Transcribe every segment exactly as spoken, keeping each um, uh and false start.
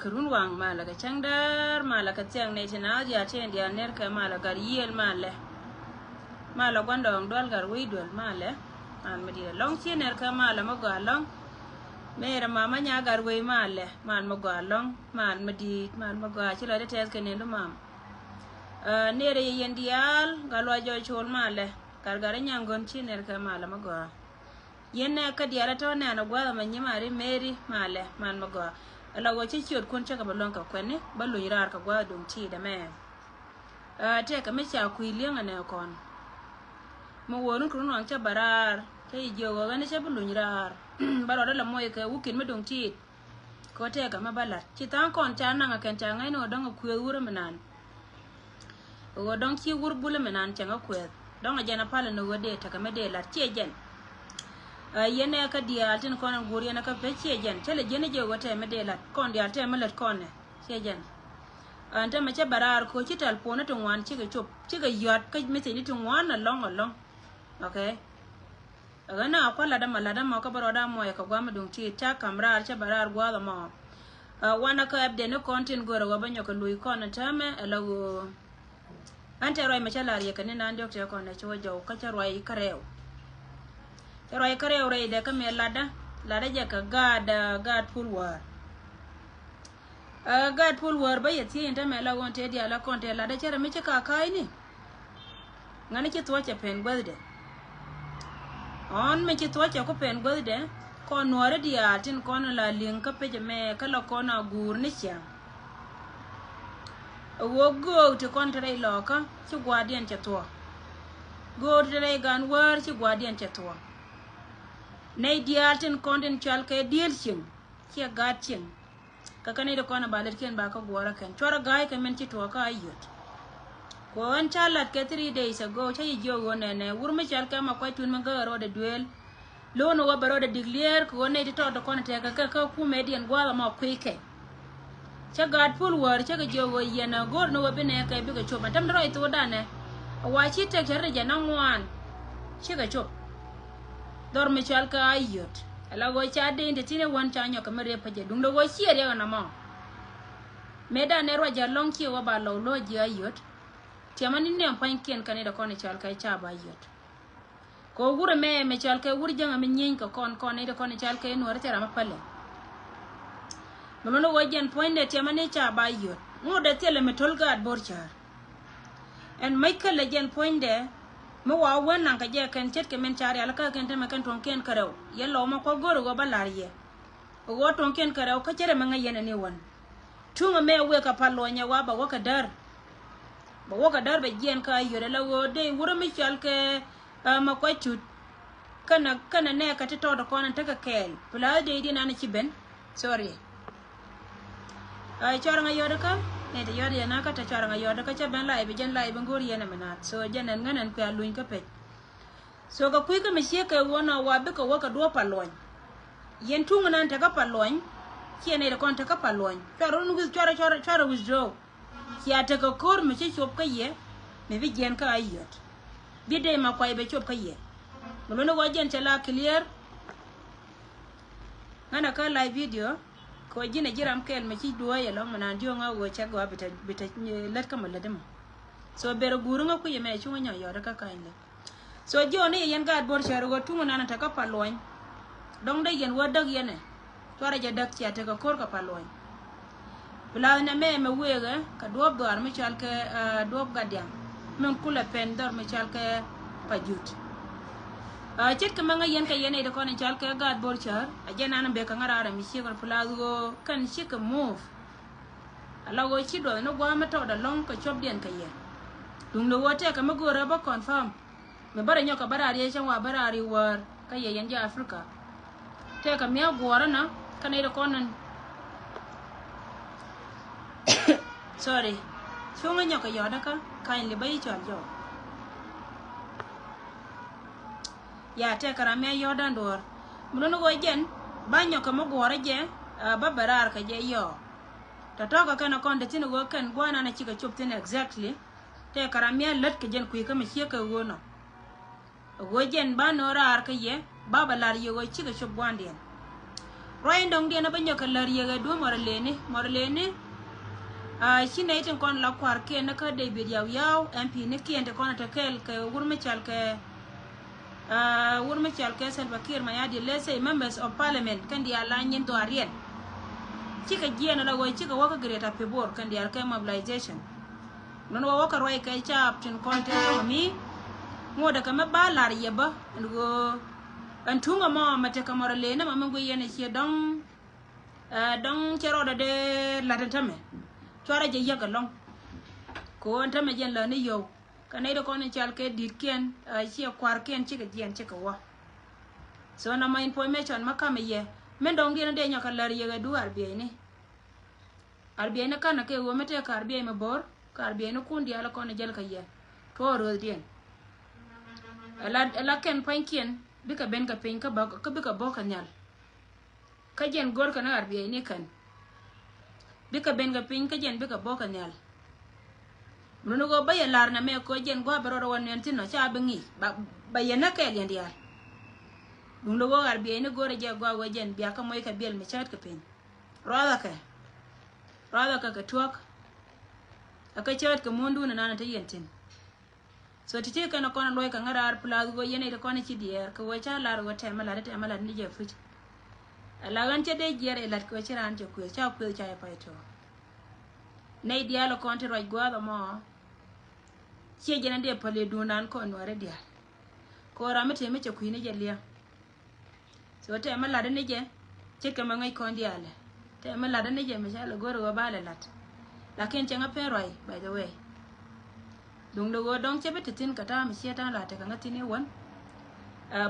Kɛ run waŋ malɛ, kɛ cäŋ däär malɛ, kɛ thiaŋ nɛy ti naath diaal, tin diaal ner kɛ malɛ, gat yiëël malɛ. Malɛ gua̱ndɔɔŋ dual, gat wec duel malɛ. Mal mi di̱i̱t ɛlɔ̱ŋ, ci ner kɛ malɛ mi gɔaa ɛlɔ̱ŋ. Merɛ mama nya gat wec malɛ, mal mi gɔaa ɛlɔ̱ŋ, mal mi di̱i̱t, mal mi gɔaa, ci lɔcdä tɛth kɛ nendu mam. Aa, nerɛ yɛ yɛn diaal, gat luac jɔɔc col malɛ, gat gat nyaŋ gɔ̱n, ci ner kɛ malɛ mi gɔaa. Yɛn nɛ kä diaal ɛ tɔ̱ nɛn ɛ gua̱a̱th ɛmɛ, nyi Mari Mary malɛ, mal mi gɔaa. Ala ɣöö cä ciötkun cä kɛ bä luäŋ kɛ kuɛni, bä luny raar kɛ gua̱a̱th duŋ ti̱i̱t ɛmɛ. Aa, tëëkɛ mi ca kui̱ li̱eŋ ɛnɛ kɔn. Mi wä run kɛ run waŋ cä bä raar, cä yi jiök ɣöö ɣän cä bi luny raar. Bä rɔɔdä lɛ moc kɛ wi̱ki̱n mi duŋ ti̱i̱t. Kɛ ɣöö tëëkɛ mi bä la̱t. Ci tha̱a̱ŋ kɔn ca naŋ ɛ kɛn ca ŋäcni ɣöö dɔ̱ŋ ɛ kuëëth wurä mi naan. Ɣöö dɔ̱ŋ ci wur bulä mi naan cäŋ ɛ kuɛth. Dɔ̱ŋ ɛ jɛn ɛ palä ni ɣöö dee tekɛ mi dee la̱t, ciɛ jɛn. Ɛ, yɛn ɛ kä diaal tin kɔn in guur yɛn ɛ kä pec, ciɛ jɛn. Cä lɛ jiɛn ɛ jɛ ɣöö tɛmɛ dee la̱t, kɔn diaal tɛmɛ lät kɔn ɛ, ciɛ jɛn. Ɛn tɛmɛ cä bɛ raar kɛ ɣöö ci tɛl puɔ̱n ni ti ŋuan cikɛ cop, cikɛ yɔ̱a̱t kä message ni ti ŋuan ɛlɔ̱ŋ ɛlɔ̱ŋ. Okay. Ɛ ɣän a kua̱r lat ɛmɔ, lat ɛmɔ kä bä rɔɔdä mɔc kɛ gua̱a̱th mi duŋ ti̱i̱t, ca ka̱m raar, cä bɛ raar gua̱a̱th ɛmɔ. Ɛ, wanɛ kä update ni kɔn tin görä ɣöö bä nyɔk kɛ luc kɔn täämɛ, ɛ la ɣöö ɣän tëë ruac mi cä lar yɛ kɛ ni naan diɔ̱k tëë kɔn ɛ ci wä jɔw, kä cä ruac kä rɛw. Cä ruac kä rɛw rɛydɛ kä mëë latdä, latdä jɛ kɛ gaat, ɛ, gaat puɔl wäär. Ɛ, gaat puɔl wäär bä yɛ thiec in täämɛ la ɣöö tëë diaal ɛ kɔn tëë latdä cärɛ mi ci ka ka̱a̱cni. Ŋäni ci thuɔ̱cɛ pɛn guäthdɛ. Ɣän mi ci thuɔ̱cɛ ku pɛn guäthdɛ, kɔn nuääri diaal tin kɔn la li̱ŋ kä pec ɛmɛ kä la kɔn a guur ni ciaŋ. Ɛ ɣöö göök ti kɔn te rɛy lɔɔkä ci gua̱a̱thdiɛn cɛ thuɔ̱k. Göök ti te rɛy gan wäär ci gua̱a̱thdiɛn cɛ thuɔ̱k. Nɛy diaal tin kɔn tin cɔal kɛ diëël cieŋ, ciɛ gaat cieŋ. Kä kɛn i̱ ti kɔn a ba lät kiɛn ba kä guɔ̱ɔ̱rä kɛn. Cuarɛ ga̱a̱c kɛ min ci tuɔɔk kä Ayot. Ku ɣän ca lat kɛ three days ago, ca yi jiök ɣöö nɛnɛ wur mi cɔal kɛ Makuac Tut mi gäk rɔɔdɛ duëël. Lo̱n ɣöö bɛ rɔɔdɛ declare kɛ ɣöö nɛy ti tɔɔt ti kɔn tɛkɛ kɛ kä kumɛdiɛn gua̱a̱th ɛmɔ kui̱ kɛ. Cä gaat puɔl wäär cä kɛ jiök ɣöö yɛn a go̱o̱r ni ɣöö bi nɛɛkɛ bikɛ cop. Ɛn täämɛ rɔy thokdanɛ. A wa ci tëk cɛ ri jɛ na ŋuan. Cikɛ cop. Dhɔr mi cɔal kɛ Ayot. Ala ɣöö ca dee in te tin ɛ wän ca nyɔk kɛ mi riɛp kä jɛ duundɛ ɣöö ciɛ riɛk ɛn ɛmɔ. Mëë danɛ ruac jɛ lɔŋ ciɛ wä ba lɔw lo̱c ji̱ Ayot. Tiɛmä ni nɛɛm pua̱nykiɛn kɛn i̱ dee kɔn i̱ cɔal kɛ ca ba Ayot. Kɛ ɣöö wurɛ mɛ mɛ cɔal kɛ wur jäŋä mi nyieeny kɛ kɔn kɔn i̱ dee kɔn i̱ cɔal kɛ i̱ nuɔ̱ɔ̱rä thil ram mi pälɛ. Mi lundɛ ɣöö jɛn puɔ̱nydɛ tiɛmä ni ca ba Ayot. Ŋot dee thilɛ mi to̱l gaat bo̱r cäär. Ɛn mäc kälɛ jɛn puɔ̱nydɛ mi wa wä naŋ kɛ jɛ kɛn ce̱tkɛ min ca rial kä kɛn te mɛ kɛn tuɔ̱ŋkiɛn kärɛw. Yɛn lɔw mɛ kua̱ go̱r ɣöö bä la̱r yɛ. Ɣöö tuɔ̱ŋkiɛn kärɛw kä ce̱t ɛmɛ ŋäc yɛn ɛn i̱ wän. Tuŋ ɛmɛ wëë kɛ pal luɔ̱nyɛ wa bɛ wä kɛ däär. Bɛ wä kɛ däär bɛ jiɛn kä Ayot ala ɣöö dee wurä mi cɔal kɛ, ɛ, Makuac Tut. Känɛ, känɛ nɛɛkɛ ti tɔɔt kɔn ɛn tekɛ kɛɛl. Pla dee diɛn an ci ben. Sorry. Ɛ, cuarɛ ŋa yɔt kä nɛ te yɔt yɛn kä te cuarɛ ŋa yɔt kä cä ben live, jɛn live in go̱o̱r yɛn ɛmɛ naath. So jɛn ɛn ŋän ɛn kuɛ a luny kä pec. So kɛ kui̱ kä mi ciek kɛ ɣöö nɔ wa bikɛ wä kɛ duɔ̱ɔ̱p pa luɔny. Yɛn tuŋ nan tekä pa luɔny. Ciɛ nɛy ti kɔn tekä pa luɔny. Cuarɛ run with, cuarɛ, cuarɛ, cuarɛ withdraw. Cia tekɛ ko̱r mi ci cop kä yɛ mi bi jiɛn kä Ayot. Bi dee Makuac bɛ cop kä yɛ. Mi luni ɣɔɔ jɛn cɛ la clear. Ŋänɛ kä live video. Kɛ ɣöö ji̱n ɛ ji̱ ram kɛl mi ci duɔ̱ɔ̱c ɛlɔ̱ŋ mi naan jiöŋä ɣöö cɛ gɔaa bi te, bi te, eh, lät kä mi lät imɔ. So ber ɛ guuri ŋä kui̱ ɛmɛ cuŋä nyɔk yɔt kä ka̱ny lät. So jiɔni yɛ yɛn gaat bo̱r cär ɣöö tuŋ nan ɛ tekä pa luɔny. Dɔ̱ŋ dee yɛn wä däk yɛn ɛ. Cuarɛ jɛ däk cia tekɛ ko̱r kɛ pa luɔny. Pla nɛ mɛ mɛ wëëkɛ kɛ duɔ̱ɔ̱p dhɔaar mi cɔal kɛ, eh, duɔ̱ɔ̱p gatdiaŋ. Min kulɛ pɛn dhɔr mi cɔal kɛ pa jut. Ah, ce̱tkɛ mɛ ŋäc yɛn kɛ yɛn nɛy ti kɔn in cɔal kɛ gaat bo̱r cär. A jɛn an bek kɛ ŋäraarɛ mi ciek kɛ pla ɣöö kɛn cikɛ move. Ala ɣöö ci duɔth ni gua̱a̱th mi tɔɔt ɛlɔ̱ŋ kɛ cuɔpdiɛn kɛ yɛ. Duundɛ ɣöö tɛkɛ mi göörä bä confirm. Mi bärɛ nyɔk kɛ bä raar yɛ cäŋ wa bä raar i̱ wäär kä yɛ yɛn jɛ Africa. Tëëkɛ mia̱ guɔ̱ɔ̱rä na kä nɛy ti kɔn in. Sorry. Cuŋä nyɔk kɛ yɔ̱ɔ̱dä kä kindly bä yi cɔl jɔk. Ya tëëkɛ ram mia̱ yɔ̱ɔ̱dä duɔ̱ɔ̱r. Mi luni ɣöö jɛn ba nyɔk kɛ mi guɔ̱ɔ̱rä jɛ, ah, bä bɛ raar kɛ jɛ yɔ̱ɔ̱. Tɔ̱tɔ̱ kɛ kɛn ɛ kɔn te thi̱n ɣöö kɛn gua̱a̱th nan ɛ cikɛ cop thi̱n exactly. Tëëkɛ ram mia̱ lät kɛ jɛn kui̱ kä mi ciek kɛ ɣöö nɔ. Ɣöö jɛn ba nöö raar kä yɛ ba bɛ lar yɛ ɣöö cikɛ cop gua̱ndiɛn. Ruac in dɔ̱ŋ diɛn a bä nyɔk kɛ lär yɛ ɣɛ duɔ̱ɔ̱p mɔr leni, mɔr leni. Ci nɛy tin kɔn la kua̱r kiɛn ni kä David Yaw Yaw, M P ni kiɛn ti kɔn a te kɛɛl kɛ wur mi cɔal kɛ, wur mi cɔal kɛ Salva Kiir Mayardit, let's say members of parliament, kɛn diaal la nyin dhɔaariɛn. Cikɛ jiɛn ala ɣöö cikɛ wä kä Greater Pibor kɛn diaal kɛ mobilization. Nɔn wä wä kɛ ruac kɛ caap tin kɔn te kɔn mi ŋuɔdɛ kɛ mi ba lar yɛ bä ɛn ɣöö ɛn tuŋ ɛmɔ mɛ tekɛ mɔr leni mɛ mi gui yɛn ɛ ciɛ dɔ̱ŋ. Dɔ̱ŋ cɛ rɔɔdɛ dee la̱t ɛn tämɛ. Cuarɛ jɛ yäk ɛlɔ̱ŋ. Kɛ ɣöö ɛn tämɛ jɛn lääni yɔw. Kɛ nɛy ti kɔn in cɔal kɛ di̱tkiɛn, ciɛ kua̱rkiɛn cikɛ jiɛn cikɛ wä. So nɔmɔ information mä ka̱mɛ yɛ. Min dɔ̱ŋ diɛn dee nyɔk kɛ lär yɛ ɣɛ du R B I ni. R B I ni ka̱n kɛ ɣöö mi tëë kɛ R B I mi bo̱r, kɛ R B I ni kun diaal kɔn jäl kɛ yɛ. Tuɔɔk rööthdiɛn. Ala, ala kɛn pua̱nykiɛn, bikɛ ben kɛ piny kä bä, kä bikɛ bä kɛ nhial. Kä jɛn go̱rkɛ ni ɣar biɛy ni kɛn. Bikɛ ben kɛ piny kä jɛn bikɛ bok kɛ nhial. Mun ni ɣöö bä yɛ lar nɛ mɛ kɛ jɛn gua̱a̱ bɛ rɔɔdɛ wä nuɛn thi̱n nɔ ca bi ŋi̱i̱c ba, ba yɛ näk kɛɛl yɛn diaal. Duundɛ ɣöö ɣar biɛy ni go̱rɛ jɛ gua̱a̱ wee jɛn bia kä moc kɛ biɛl mi cäätkɛ piny. Ruathakɛ. Ruathakɛ kɛ tuɔ̱k. Ɛ kɛ cäätkɛ muundun ɛnan ɛ te yɛn thi̱n. So ti ti kɛn kɔn luɔc kɛ ŋäraar plus ɣöö yɛn iti kɔn ci diɛɛr kɛ ɣöö ca lar ɣöö tɛmɛ lat tɛmɛ lat ni jɛ puc. Ala ɣän cɛ dee jiɛɛr ilat kɛ ɣöö ci raan cɛ kuëth ca kuëth ca yɛ pay tɔɔ. Nɛy diaal kɔn ti ruac gua̱a̱th ɛmɔ. Ciɛ jɛn a dee päl iduundan kɔn nuɔri diaal. Kɛ ɣöö ram mi tëë mi cɛ kui̱ni jɛ liɛŋ. So tɛmɛ lat ni jɛ ce̱tkɛ mɛ ŋäc kɔn diaalɛ. Tɛmɛ lat ni jɛ mi ca lɛ go̱r ɣöö ba lɛ lat. Lakin cɛ ŋä pen ruac, by the way. Duŋdɛ ɣöö dɔ̱ŋ cɛ bi ti thi̱n kɛ ta̱a̱ mi ciɛ ta̱a̱ la tekɛ ŋä thi̱n i̱ wän.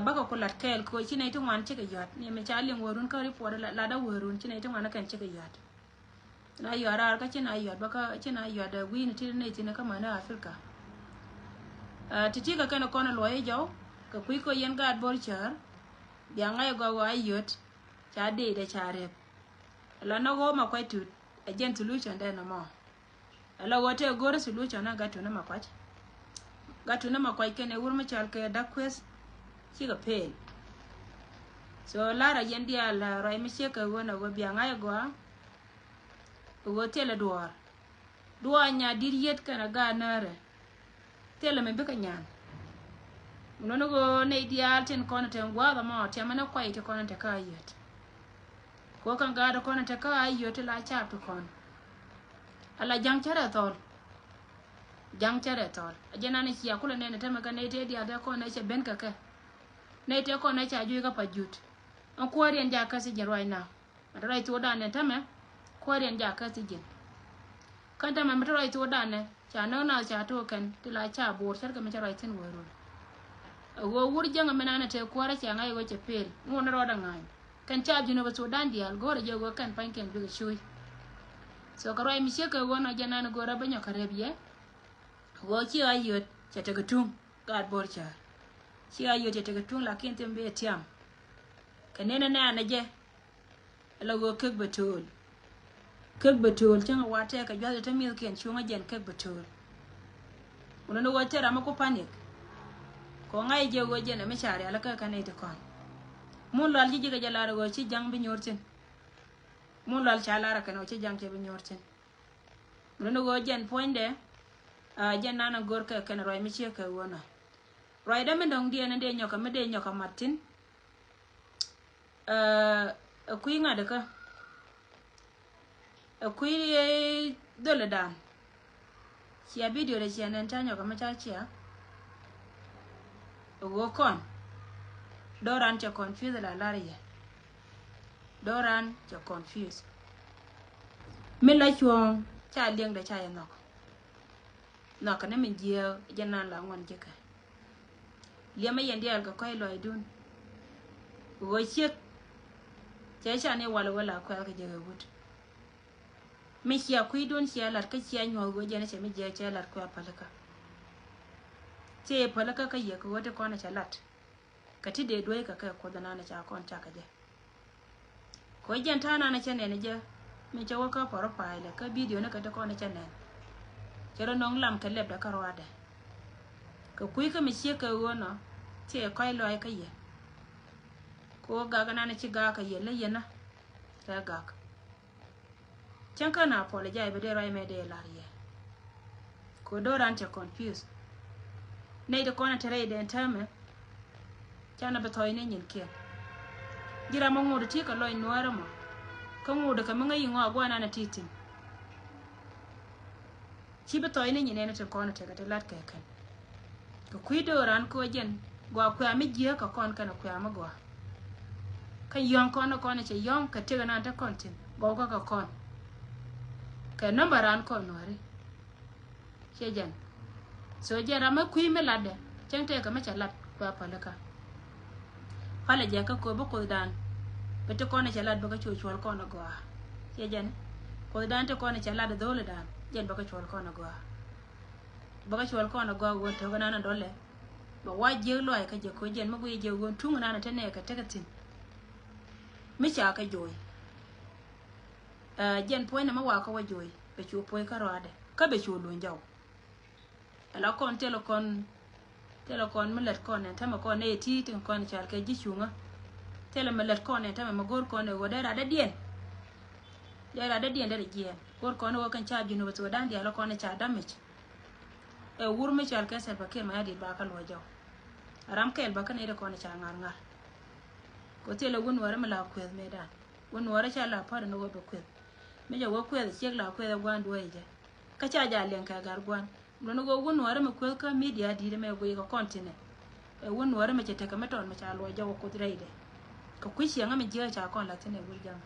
Bäkɛ ku lat kɛɛl kɛ ɣöö ci nɛy ti ŋuan cikɛ yɔ̱a̱t ni mi ca liŋ wä run kä report lat a wä run ci nɛy ti ŋuan kɛn cikɛ yɔ̱a̱t. Na yɔ̱a̱t raar kä ci na yɔ̱a̱t bä kä ci na yɔ̱a̱t wi̱i̱ni ti nɛy thi̱n kä mäni Africa. Ti ti kɛ kɛn kɔn luɔc i̱ jɔw kɛ kui̱ kɛ yɛn gaat bo̱r cäär. Bia ŋa̱c gɔk ɣɔaa yöt ca dee dee ca rep. Ala nɔ ɣöö ma kuac tut ɛ jɛn solution dɛ nɔmɔ. Ala ɣöö tɛ go̱r solution na gat tuni ma kuac. Gat tuni ma kuac kɛn ɛ wur mi cɔal kɛ dak kueth. Cikɛ pel. So lar a yɛn diaal ruac mi ciek kɛ ɣöö na ɣöö bia ŋa̱c gɔaa. Ɣöö thilɛ duɔ̱ɔ̱r. Duɔ̱ɔ̱r nya di̱t yet kɛn a gaat nääri. Thilɛ mi bikɛ nyan. Nuni ɣöö nɛy diaal tin kɔn te gua̱a̱th ɛmɔ tiɛmɛ ni kuay ti kɔn te kä a yöt. Kɛ ɣöö kɛn gaat kɔn te kä a yöt ti la caap ti kɔn. Ala ja̱ŋ cärɛ thɔl. Ja̱ŋ cärɛ thɔl a jɛ nan cia kulɛ nɛn temɛ kɛ nɛy tëë diaal tëë kɔn ɛ cɛ ben kɛ kɛ. Nɛy tëë kɔn ɛ ca juc kä pa jut. Ɛn kuääriɛn jakä thi̱ ji̱n ruac na. Mɛ te ruac thokdan nɛ tämɛ kuääriɛn jakä thi̱ ji̱n. Kän tämɛ mɛ te ruac thokdan nɛ ca näk nath ca to̱o̱k kɛn ti la ca bo̱o̱r cärkɛ mi ca ruac thi̱n wä run. A ɣöö wur jäŋä mi nanɛ te kuäärä ca ŋa̱c ɣöö cɛ pel ŋuɔ̱t ni rɔɔdɛ ŋa̱ny. Kɛn ca ji̱n ɣöö bɛ thokdan diaal go̱o̱rɛ jɛ ɣöö kɛn pa̱ny kɛn bikɛ cuuc. So kɛ ruac mi ciek kɛ ɣöö nɔ jɛ nanɛ go̱o̱rä bä nyɔk kɛ rep yɛ. Ɣöö ci a yöt cɛ tekɛ tuŋ gaat bo̱r cäär. Ci a yöt cɛ tekɛ tuŋ lakin thim bi tiam. Kɛ nenɛ nɛɛnɛ jɛ. Ala ɣöö kek bɛ tööl. Kek bɛ tööl cäŋ a wa tɛɛkɛ juath te mi̱thkiɛn cuŋä jɛn kek bɛ tööl. Wulä ni ɣöö cɛ ram mi ku panic. Kɛ ɣöö ŋa̱c jɛ ɣöö jɛn ɛ mi ca rial kä kɛ nɛy ti kɔn. Mun lual ci ji̱ kɛ jɛ lar ɣöö ci ja̱ŋ bi nyuur thi̱n. Mun lual ca lar ɛ kɛn ɣöö ci ja̱ŋ cɛ bi nyuur thi̱n. Mun ni ɣöö jɛn puɔ̱nydɛ. Jɛn nan a go̱r kɛ kɛn ruac mi ciek kɛ ɣöö nɔ. Ruacdä mi dɔ̱ŋ diɛn in dee nyɔkɛ mi dee nyɔkɛ mat thi̱n. Ɛ kui̱ ŋa̱t kä ɛ kui̱ dhöl ɛ da̱a̱n. Cia bidio dee cia nɛn ca nyɔkɛ mi ca cia. Ɛ ɣöö kɔn do̱ran cɛ confuse la lar yɛ. Do̱ran cɛ confuse. Mi la cuɔ̱ɔ̱ŋ ca liɛŋdɛ ca yɛ nhɔk. Nhɔkɛ ni mi jiääk jɛ nan la ŋuɔn ji̱kɛ. Liɛmɛ yɛn diaal kɛ kɔ̱c lɔaacdun. Ɣöö ciek cɛ ca ni wal ɣöö la kuɛl kɛ jɛ ɣɛ wut. Mi cia kui̱dun cia lat kä cia nyuɔ̱th ɣöö jɛn cɛ mi jiääk cɛ lat kuɛ pälikä. Cɛ pälikä kä yɛ kɛ ɣöö ti kɔn cɛ lat. Kɛ ti dee dueec kɛ kɛ kuoth nan ca kɔn cakɛ jɛ. Kɛ jɛn ta̱a̱ nan cɛ nɛn jɛ mi cɛ wä kä pɔrɔ pa̱a̱clɛ kä bidio ni kɛ ti kɔn cɛ nɛn. Cɛ rɔ nɔŋ lam kɛ lɛpdɛ kä ruaadɛ. Kɛ kui̱ kä mi ciek kɛ ɣöö nɔ thiɛ kɔc lɔaac kä yɛ. Kɛ ɣöö gak nan ci gak kɛ yɛ lä yɛn na. Kɛ gak. Cäŋ kä na apologize bɛ dee ruac mɛ dee lar yɛ. Kɛ do̱ran cɛ confuse. Nɛy ti kɔn a te rɛy dee täämɛ. Canɛ bi thɔy ni nyin kiɛn. Ji̱ ram ma ŋut ti kɛ lɔc nuäärä mɔ. Kä ŋut kɛ mi ŋäc iŋɔ a guanan a ti thi̱n. Ci bi thɔy ni nyin ɛn tin kɔn a tekɛ ti lat kɛ kɛn. Kɛ kui̱ do̱ran kɛ jɛn gɔaa kuɛ̈ɛ̈ mi jiääk kɛ kɔn kɛn kuɛ̈ɛ̈ mi gɔaa. Kä yɔ̱ŋ kɔn kɔn cɛ yɔ̱ŋ kɛ tëk nan te kɔn thi̱n gɔw kä kɛ kɔn. Kɛ namba ran kɔn nuäri. Ciɛ jɛn. So jɛn ram mi kui̱ mi latdɛ cäŋ tëëkɛ mi cɛ lat kua pälikä. Palɛ jɛ kä ko̱ bi Kuothdan. Bi ti kɔn cɛ lat bä kä cu cuɔl kɔn a gɔaa. Ciɛ jɛn. Kuothdan ti kɔn cɛ lat dho̱lidan jɛn bä kä cuɔl kɔn a gɔaa. Bä kä cuɔl kɔn a gɔaa ɣöö to̱k nan a dɔlɛ. Bɛ wa jiek luaac kä jɛ ko̱ jɛn mi guiy jiek ɣöö tuŋ nan a te nɛɛkɛ tekɛ thi̱n. Mi ca kɛ jo̱o̱c. Ɛ jɛn puɔ̱ny nɛ mi wakä wä jo̱o̱c bɛ cu puɔ̱c kä rɔaadɛ kä bɛ cu luny jɔw. Ala kɔn thilɛ kɔn, thilɛ kɔn mi lät kɔn ɛn tämɛ kɔn nɛ ti tin kɔn cal kɛ ji̱ cuŋä. Thilɛ mi lät kɔn ɛn tämɛ mi go̱r kɔn ɛ ɣöö dee radädiɛn. Dee radädiɛn dee rɛ jiɛɛn go̱r kɔn ɛ ɣöö kɛn ca Junub Sudan diaal kɔn ɛ ca damage. Ɛ wur mi cal kɛ Salva Kiir Mayardit ba kä luɔc jɔw. Ram kɛɛl ba kä nɛy ti kɔn ɛ ca ŋa̱r ŋa̱r. Kɛ thilɛ wun wärä mi la kueth mëëdan. Wun nuɔrä ca la pa̱r ni wä bɛ kueth. Mi jɛ wä kueth ciek la kueth ɛ gua̱n duɔ̱ɔ̱c jɛ. Kä ca ja liɛŋ kɛ gar gua̱n. Duɔ̱n wä wun nuɔrä mi kueth kä media di̱i̱t mɛ guiy kɛ kɔn tinɛ. Ɛ wun nuɔrä mi cɛ tekɛ mi tɔn mi ca luɔc jɔk wä kuoth rɛydɛ. Kɛ kui̱ ciɛŋä mi jiääk ca kɔn la thin ɛ wur jaŋä.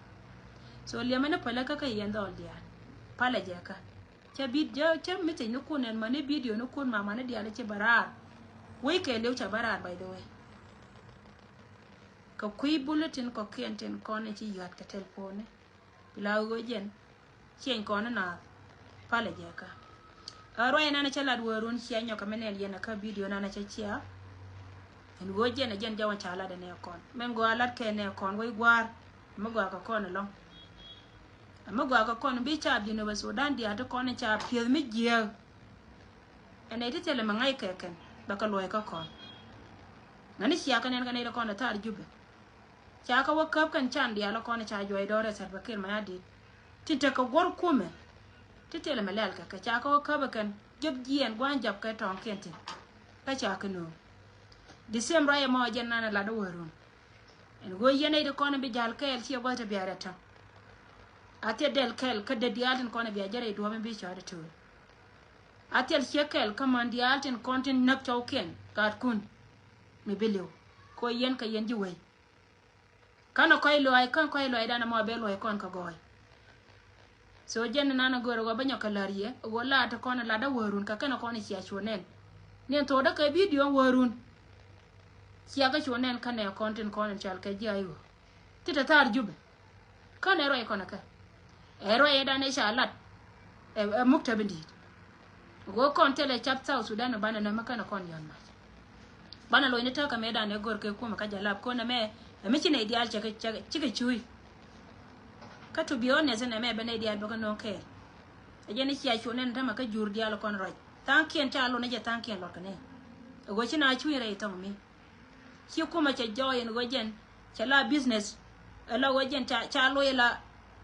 So liɛmɛ ni pälä kä kä yɛn dhɔl diaal. Palɛ jɛ kä. Cä bit jɛ cä message ni kun ɛn mani video ni kun mamani diaal ci bä raar. Wec kɛɛliw ca bä raar, by the way. Kɛ kui̱ bulletin kɔ̱kiɛn tin kɔn in ci yuat kɛ telephone ni. Bi la ɣöö jɛn ciɛny kɔn in naath. Palɛ jɛ kä. Ɛ ruac in nanɛ cä lat wä run cia nyɔk kɛ mi nɛn yɛn ɛ kä video nanɛ cä cia. Ɛn ɣöö jɛn ɛ jɛn jɔwä ca lat ɛ nɛ kɔn mɛn gɔaa lat kɛ nɛ kɔn wec gua̱a̱r. Ɛ mi gɔaa kɛ kɔn ɛlɔ̱ŋ. Ɛ mi gɔaa kɛ kɔn bi ca Junub Sudan diaal ti kɔn in ca piɛth mi jiääk. Ɛ nɛy ti thilɛ mi ŋa̱c kɛ kɛn bɛ kɛ luɔ̱c kä kɔn. Ŋäni cia kɛ nɛn kɛ nɛy ti kɔn ɛ thaar Jubɛ. Ca kä wä käp kɛn can diaal kɔn ca juɔc dɔɔrɛ Salva Kiir Mayardit. Tin tekɛ guɔ̱r kumɛ. Ti thilɛ mi lɛl kɛ kɛ ca kä wä käp kɛn jop jiɛɛn gua̱n jap kɛ tɔ̱ɔ̱ŋkiɛn tin. Kä ca kɛ nööŋ. The same ruac ɛmɔ jɛn nanɛ lat wä run. Ɛn ɣöö yɛn nɛy ti kɔn bi ja̱l kɛɛl ciɛ gua̱th ti bia rɛt tɔ̱. A thiɛ dɛl kɛl kä dee diaal tin kɔn bia jɛ rɛy duɔ̱ɔ̱p in bi cɔɔt ito̱o̱l. A thiɛl ciek kɛl kä män diaal tin kɔn tin näk cɔwkiɛn gaatkun. Mi bi li̱w kɛ ɣöö yɛn kɛ yɛn ji̱ wei. Känɛ kɔc luaac, kän kɔc luaacdan ɛmɔ a ben luɔ̱c kɔn kɛ gɔɔy. So jɛn ni nan a gör ɛ ɣöö bä nyɔk kɛ la̱r yɛ ɛ ɣöö laat ti kɔn ɛ lat dä wä run kɛ kɛn ɛ kɔn ɛ cia cuɔ nɛn. Ni ɛn thok dä kɛ video wä run. Cia kä cuɔ nɛn känɛ kɔn tin kɔn in cal kɛ ji̱ a i̱ ɣöö ti te thaar Jubɛ. Känɛ ruac kɔn ɛ kɛ ɛ ruac ɛ dan ɛ ca lat. Ɛ, ɛ muk te bi di̱i̱t. Ɣöö kɔn thilɛ cath South Sudan banɛ nä mi känɛ kɔn yɔ̱n mac. Banɛ loc ni täkä mëëdan ɛ gör kɛ kumɛ kä jalap kɔn ɛmɛ. Ɛ mi ci nɛy diaal cɛ kɛ, cɛ kɛ, cikɛ cuuc. Kä to be honest ɛn ɛmɛ bɛ nɛy diaal bɛ kɛ no̱o̱ŋ kɛɛl. Ɛ jɛn i̱ cia cuɔ nɛn tämɛ kä jur diaal kɔn ruac. Tha̱a̱ŋkiɛn ca lo̱n ɛ jɛ tha̱a̱ŋkiɛn luɔt kɛ nɛn. Ɛ ɣöö ci na cuuc rɛy thɔŋ mi. Ci kumɛ cɛ jɔɔy ɛn ɣöö jɛn cɛ la business. Ɛ la ɣöö jɛn ca, ca loc ɛ la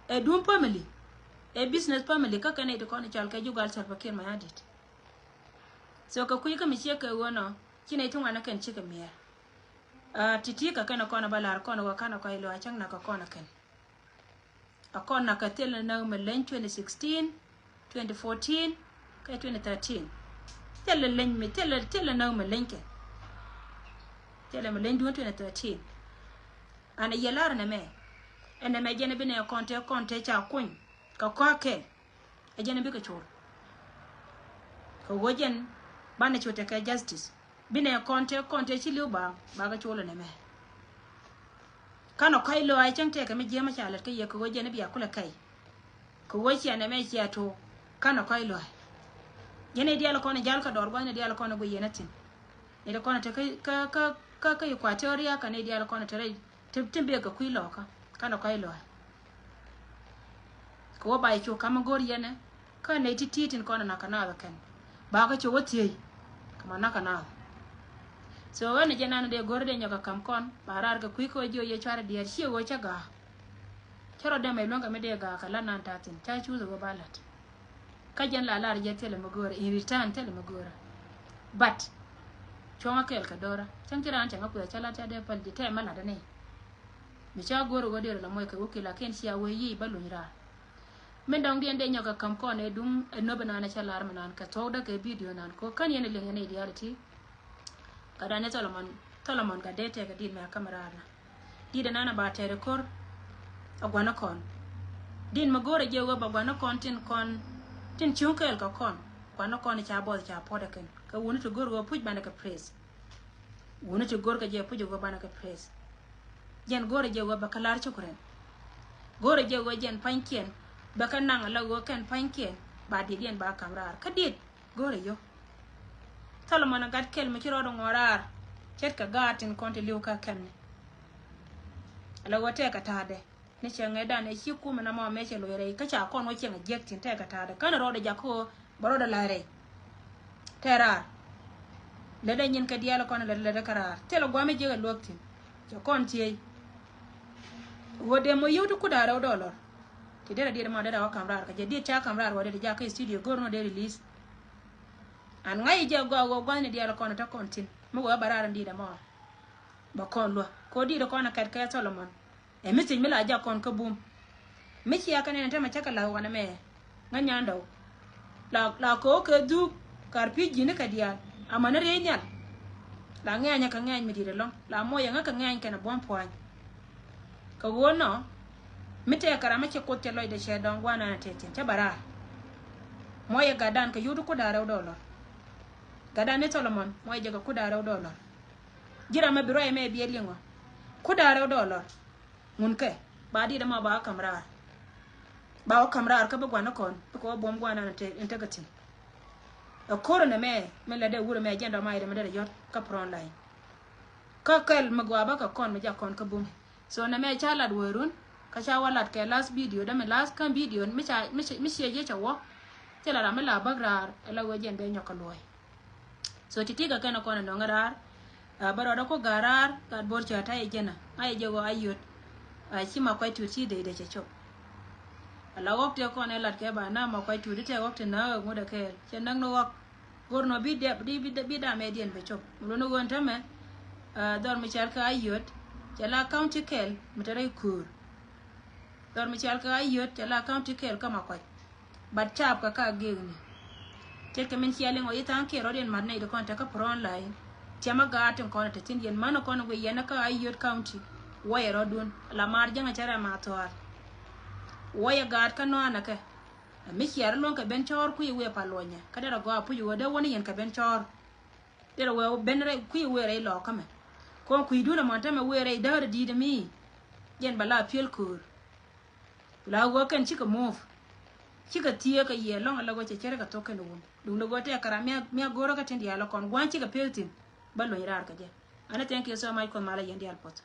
ɛ duun family. Ɛ business family kä kɛn ɛ ti kɔn i̱ cal kɛ jugal Salva Kiir Mayardit. So kɛ kui̱ kä mi ciek kɛ ɣöö nɔ ci nɛy ti ŋuan ɛ kɛn cikɛ miɛɛr. Aa, ti̱ti̱ kɛ kɛn ɛ kɔn ɛ ba la̱r kɔn ɛ ɣöö ka̱n ɛ kɔc lɔaac cäŋ nakä kɔn ɛ kɛn. A kɔn nakä thilɛ näk mi leny twenty sixteen, twenty fourteen kɛ twenty thirteen. Thilɛ leny mi, thilɛ, thilɛ näk mi leny kɛ. Thilɛ mi leny duun twenty thirteen. An a yɛ lar nɛmɛ. Ɛn nɛmɛ jɛn bi nɛ kɔn te, kɔn te ca kuny kɛ kɔakɛ. Ɛ jɛn bikɛ col. Kɛ ɣöö jɛn banɛ cu tekɛ justice. Binɛ kɔn te, kɔn te ci li̱w ba, ba kɛ col nɛmɛ. Kanɛ kɔc lɔaac cäŋ tëëkɛ mi jiɛmä ca lät kä yɛ kɛ ɣöö jɛn bia kulɛ kɛy. Kɛ ɣöö cia nɛmɛ cia to̱o̱k. Kanɛ kɔc lɔaac. Jɛn i̱ diaal kɔn i̱ jal kä dɔɔr gua̱th ni diaal kɔn i̱ guic yɛn a thi̱n. Ni ti kɔn i̱ te kä, kä, kä, kä, kä Equatoria kɛ ni diaal kɔn i̱ te rɛy. Ti, ti bek kɛ kui̱ lɔkä. Kanɛ kɔc lɔaac. Kɛ wä ba i̱ cu ka̱m i̱ go̱r yɛnɛ. Kä nɛy ti̱ti̱ tin kɔn i̱ nakä naath ɛ kɛn. Ba kä cu wä thiec. Kɛ ma nakä naath. So ɣän i̱ jɛ nan i̱ dee go̱r i̱ dee nyɔk kɛ ka̱m kɔn. Ba raar kɛ kui̱ kä jiö yɛ cuarɛ diɛɛr ciɛ ɣöö cä ga̱a̱. Cä rɔ dɛmɛ luäŋ kɛ mi dee gaak kɛ lat nan ta̱a̱ thi̱n, ca cuuth ɛ wä ba lat. Kä jɛn la lar jɛ thilɛ mi go̱o̱rä, in return thilɛ mi go̱o̱rä. But cuɔ̱ŋä kɛɛl kɛ do̱ra. Cäŋ ci raan cäŋ a kuɛ ca lat ca dee päl ji̱ tɛmɛ lat ni. Mi ca go̱o̱rä wä dee rɛ la muɔc kɛ wä ki, lakin cia wee yic ba luny raar. Min dɔŋ diɛn dee nyɔk kɛ käm kɔn ɛ duŋ ɛ nöp inan ɛ cɛ lar mi nan kɛ thuɔ̱kdä kɛ video nan ko kän yɛn ɛ liŋ yɛn ɛ diaal iti. Kä dan ni Tholomon, Tholomon gat dee tɛkɛ dit mɛ a käm raar na. Dit ɛ nan a ba tɛɛr ɛ ko̱r a gua̱n ɛ kɔn. Dit mɛ go̱o̱r ɛ jɛ wee ba gua̱n ɛ kɔn tin kɔn tin cuŋ kɛɛl kɛ kɔn. Gua̱n ɛ kɔn ca buɔth ca puɔt ɛ kɛn kɛ wuni ti go̱o̱r wee puc banɛ kɛ praise. Wuni ti go̱o̱r kɛ jɛ puc ɛ wee banɛ kɛ praise. Jɛn go̱o̱r ɛ jɛ wee ba kɛ lar cukren. Go̱o̱r ɛ jɛ wee jɛn pa̱nykiɛn bɛ kɛ naŋ a la wee kɛn pa̱nykiɛn ba dit yɛn ba ka̱m raar kä dit. Go̱o̱rɛ yio̱w. Tholomon a gat kɛl mi ci rɔɔdɛ ŋuɔ̱t raar. Ce̱tkɛ gaat tin kɔn ti li̱w kä kɛmni. Ala ɣöö tɛɛkɛ ta̱a̱dɛ ni cɛ ŋɛɛdan ɛ ci kumɛ na mɔ mɛ cɛ loc rɛy kä ca kɔn wä cieŋ a jiäk tin tɛɛkɛ ta̱a̱dɛ känɛ rɔɔdɛ jak kä ɣöö bɛ rɔɔdɛ la̱th rɛy. Tɛɛ raar. Lätdɛ nyin kɛ diaal kɔn lätdɛ lätdɛ kä raar thilɛ gua̱a̱m mi jiäk ɛ luäk thi̱n. Cɛ kɔn thiec. Ɣöö dee mɔ yio̱w ti kut da̱a̱ rɛw dɔɔlɔr. Ti derɛ diet mɔ derɛ wä ka̱m raar kɛ jɛ diet ca ka̱m raar wä derɛ jakä studio go̱r nɔ dee release. An ŋa̱c jɛ gɔaa ɣöö gua̱thni diaal kɔn tä kɔn thi̱n mi wee bä raar in diet ɛmɔ. Bä kɔn luä ko diet kɔn a kɛt kɛ Tholomon. Ɛ mi thiec mi la jak kɔn kä bum. Mi cia kɛ nɛn tämɛ cä kɛ la̱th wanɛ mɛ. Ŋä nyandɔw. La, la ko̱o̱k kɛ dhuk kar pi̱i̱ ji̱ni kɛ diaal. Amäni riey nhial. La ŋɛɛnyä kɛ ŋɛɛny mi di̱i̱t ɛlɔ̱ŋ. La muɔyɛ ŋä kɛ ŋɛɛny kɛnɛ buɔ̱m pua̱ny. Kɛ ɣöö nɔ mi tɛɛkɛ ram mi ci Kuoth cɛ lɔcdɛ cɛ dɔ̱ŋ gua̱a̱r nan tɛth thi̱n cä bɛ raar. Muɔyɛ gatdan kɛ yut kut da̱a̱r rɛw dɔɔlɔr. Gatdan ni Tholomon muɔyɛ jɛ kɛ kut da̱a̱r rɛw dɔɔlɔr. Ji̱ ram mi bi ruac mɛ biɛ liŋɔ kut da̱a̱r rɛw dɔɔlɔr. Ŋun kɛ ba dit ɛmɔ ba wä ka̱m raar. Ba wä ka̱m raar kä bi gua̱n ni kɔn bi kɛ wä buɔ̱m gua̱n nan in tekɛ thi̱n. Ɛ ko̱r ɛnɛ mɛ mi lɛ dee wur ɛmɛ jɛn dɔ̱ma yet ɛmɛ derɛ yɔ̱t kä front line. Kä kɛl mi gɔaa bä kɛ kɔn mi jak kɔn kä bum. So nɛ mɛ ca lat wärun kä ca wä lat kɛ last video dämɛ last kä video mi ca mi ciɛ jiɛ cɛ wä. Thilɛ ram mi la bäk raar ɛ la wee jɛn bɛ nyɔk kɛ luɔ̱ɔ̱c. So ti ti kɛ kɛn ɛ kɔn ɛ nɔŋ raar. Bä rɔɔdɛ ku ga̱a̱r raar gat bo̱r cä ta̱yɛ jɛn ɛ ŋa̱cɛ jɛ ɣöö a yöt. Ci ma kuac tuut ci dhecdɛ cɛ cop. Ala ɣɔk tëë kɔn ɛ lat kɛ ba na ma kuac tuut i̱ tëë ɣɔk ti näk ɛ ŋut ɛ kɛɛl cɛ näk ni ɣɔk. Go̱r nɔ bi dɛp bi bi bi dam ɛ diɛn bɛ cop mi luni ɣöö tämɛ. Dhɔr mi cal kɛ a yöt cɛ la county kɛl mi te rɛy köör. Dhɔr mi cal kɛ a yöt cɛ la county kɛl kä ma kuac. Bat caap kɛ ka gëëkni. Ce̱tkɛ min cia liŋ ɔ yi tha̱a̱ŋ kiɛ rɔ̱diɛn mat nɛy ti kɔn tekä front line. Tiɛmä gaat tin kɔn te thi̱n yɛn män kɔn guiy yɛn kä a yöt county. Wuɔyɛ rɔ̱dun la maar jäŋɛ cɛ rɛm a thua̱a̱r. Wuɔyɛ gaat kä nɔanɛ kɛ. Mi ciɛɛr luɔ̱ŋ kɛ ben cɔɔr kui̱ wëë pa luɔ̱nyɛ kä derɛ gɔaa puc wëë dee wäni yɛn kɛ ben cɔɔr. Derɛ wëë ben rɛy kui̱ wëë rɛy lɔɔk kä mɛ. Kɔn kui̱dun ɛmɔn tämɛ wëë rɛy däär di̱i̱t mi. Jɛn bɛ la piël köör. La wä kɛn cikɛ move. Cikɛ thieek kɛ yiɛɛ lɔ̱ŋ ala wä cɛ cɛrɛ kɛ thok kɛn wun duŋdɛ wä tɛk kɛ ram mia mia go̱rä kä tin diaal kɔn gua̱n cikɛ pek thi̱n. Bä luny raar kɛ jɛ. Ani thank you so much Kuoth malä yɛn diaal puɔth.